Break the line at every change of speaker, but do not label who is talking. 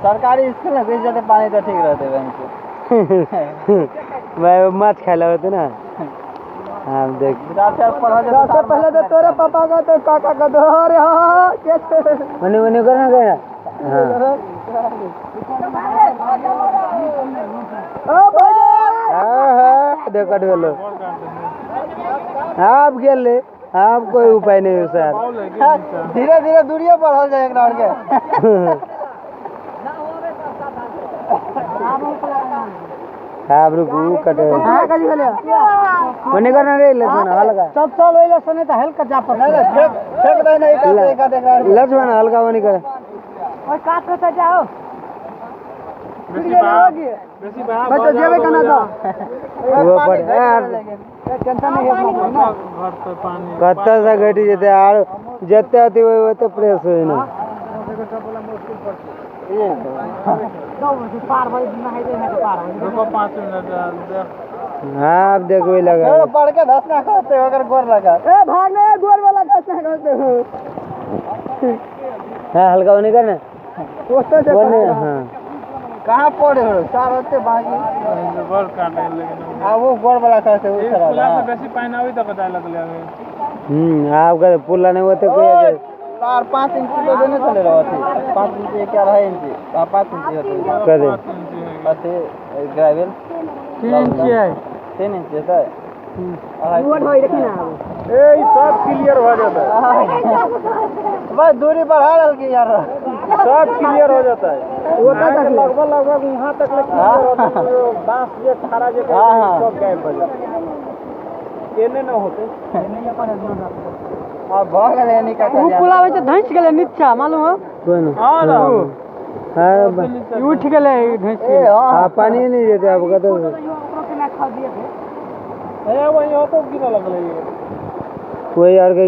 सरकारी स्कूल में घुस जेतै पानी तऽ ठीक रहतै बहन के।
भाई माछ खाए लगे थे ना। हाँ देख,
सबसे पहले तो तोरे पापा का तो काका का तो, अरे हाँ कैसे
मने मने करना गया। हाँ
ओ भाई,
हाँ हाँ देख कट गेलो। आप गेले, आप कोई उपाय नहीं है सर।
धीरे धीरे दूरिये बढ़ल जाए एकरा आर के।
हाँ रुकू कटे।
हां कजी भेले
मने करना रे लक्ष्मण हल्का।
सब चल ओइला सने त हल्का जा पर। नहीं फेंक फेंक दे, नहीं काट एक आध एकरा।
लक्ष्मण हल्का मने कर।
ओइ काट पे जाओ। बच्चा जेबे कना तो
वो पर यार
टेंशन नहीं है अपना।
कत्ता से घटी जेते आर जते अथी होय ओते प्रेस होय ना। हाँ अब देखबे लगा।
छोड़ो, पढ़ के धस ना करते ओकर गोर लगा। ए भाग ले गोर वाला धस ना करते हो।
हाँ हल्का होने करना।
पोस्टर से
बोले हाँ
कहाँ पड़े हो चार होते बाकी
बड़ काटे लेकिन
आ वो गोर वाला करते वो खराब।
पुला से बेसी पानी आबी तऽ कता लगले अभी।
आप का पुला नहीं होते कोई आ जाए।
4-5 इंच तो देने चले रहो थी। 5 इंच क्या 2.5 इंच, हाँ 5 इंच होते।
कर दे
अथी ग्रेवल
3 इंच है।
3 इंच है।
ए सब क्लियर हो जाता है।
बस दूरी बढ़ा डाल के यार
सब क्लियर हो जाता है।
वो तो तक
लगभग लगभग वहाँ तक ले क्लियर होता है। बांस जे खारा जे
हाँ।
सब गायब हो जाता है। एने न होते।
अब भऽ गेलै एनी का।
उ पुला होइ छै धंसि गेलै नीचा, मालूम हो?
कौन?
हाँ ना।
हाँ
ई उठि गेलै धंसि
ए
गेलै।
हाँ
हाँ पानी नहीं देते अब कतो।
ए वही हो तो गिरा लगले।
कोई और के